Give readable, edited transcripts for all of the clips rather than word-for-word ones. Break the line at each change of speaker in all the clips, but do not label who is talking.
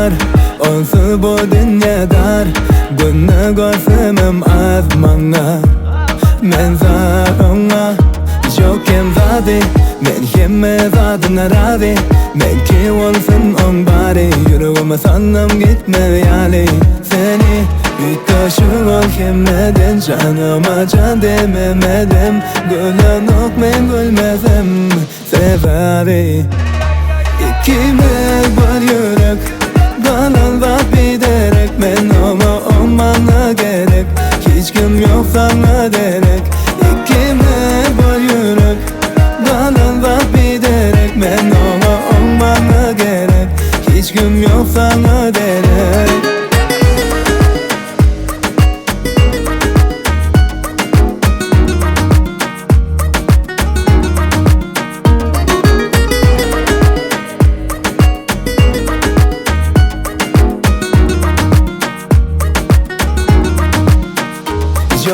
bar Onsuz bu dünýe dar Günde görsemem az maňa Men zar oňa Ýok kem zady Men hemme zadyna razy Meňki bolsun oň bary Ýüregime saldym gitmez ýaly Seni üýtgeşik ol hemmeden Janyma jan dememedem Gülenok men gülmesem Sebäbi ikimiz bir ýürek Galan zat biderek Men oňa oň maňa gerek Hiç kim ýok saňa derek Ikimiz bir ýürek Galan zat biderek Men oňa oň maňa gerek Hiç kim ýok saňa derek.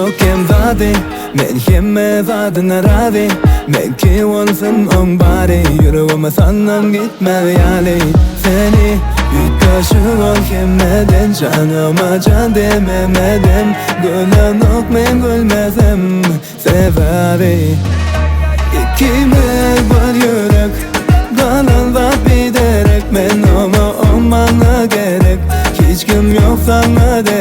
Ýok kem zady, men hemme zadyna razy Meňki bolsun oň bary, ýüregime salsam gitmez ýaly Seni üýtgeşik ol hemmeden, janyma jan dememedem Gülenok men gülmesem Sebäbi ikimiz bir ýürek Galan zat biderek Men oňa oň maňa gerek Hiç kim ýok saňa derek.